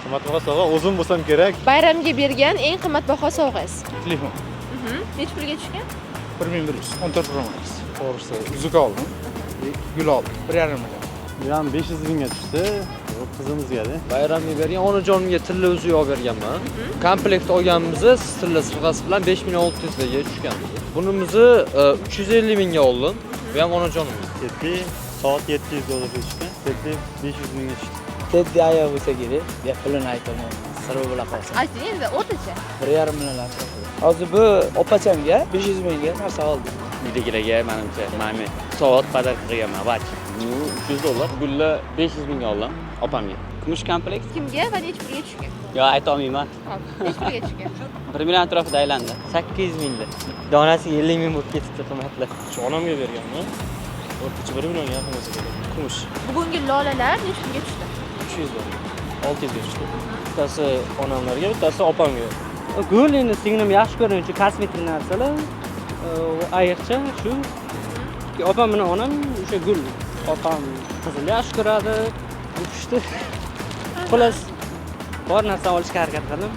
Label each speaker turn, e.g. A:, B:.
A: Qimmatbaho sovg'a o'zim bo'lsam kerak.
B: Bayramga bergan eng qimmatbaho sovg'angiz?
C: Telefon.
B: Necha pulga tushgan?
C: 1100, 14 Pro Max. To'g'risi, uzuk oldim. Gul oldim. 1,5 million.
A: Bu ham 500 mingga tushdi. Bu qizimizga-da.
D: Bayramga bergan onajonimga tilla uzuk olib berganman. Komplekt olganmiz, tilla sirg'asi bilan 5 million 600 ga tushgan. Bunimizni 350 mingga oldim. Bu ham onajonimga.
A: Teddy soat 700 dollarga tushdi. Teddy 500 mingga tushdi.
E: Teddy ayoq bo'lsa kerak. Ya pulini aytolmayman. Siri bo'la qolsin.
B: Ayting endi o'rtacha.
E: 1,5 million atrofida. Hozir bu opachamga 500 mingga narsa oldim.
F: Uydagilarga manimcha mami soat подарка qilganman, watch. 300 dollar. Gullar 500 mingga oldim opamga.
G: Kumush komplekt?
B: Kimga va necha pulga tushgan?
G: Yo, aytolmayman.
B: Hop, necha pulga tushgan?
G: 1 million atrofida aylandi.
H: 800 mingda. Donasi 50 ming bo'lib ketibdi qimmatli.
I: Shu onamga berganman. O'rtacha 1 millionga yaqin bo'lsa kerak. Kumush.
B: Bugungi lolalar necha pulga tushdi?
I: 300 dollar. 600 ga tushdi. Bittasi onamlarga, bittasi opamga.
H: Gul endi singlim yaxshi ko'radi, chunki kosmetik narsalar. Ayiqcha shu. Opam bilan onam o'sha gul. Opam qizil yaxshi ko'radi. Bu pushti. Xullas, bor narsa olishga harakat qildim.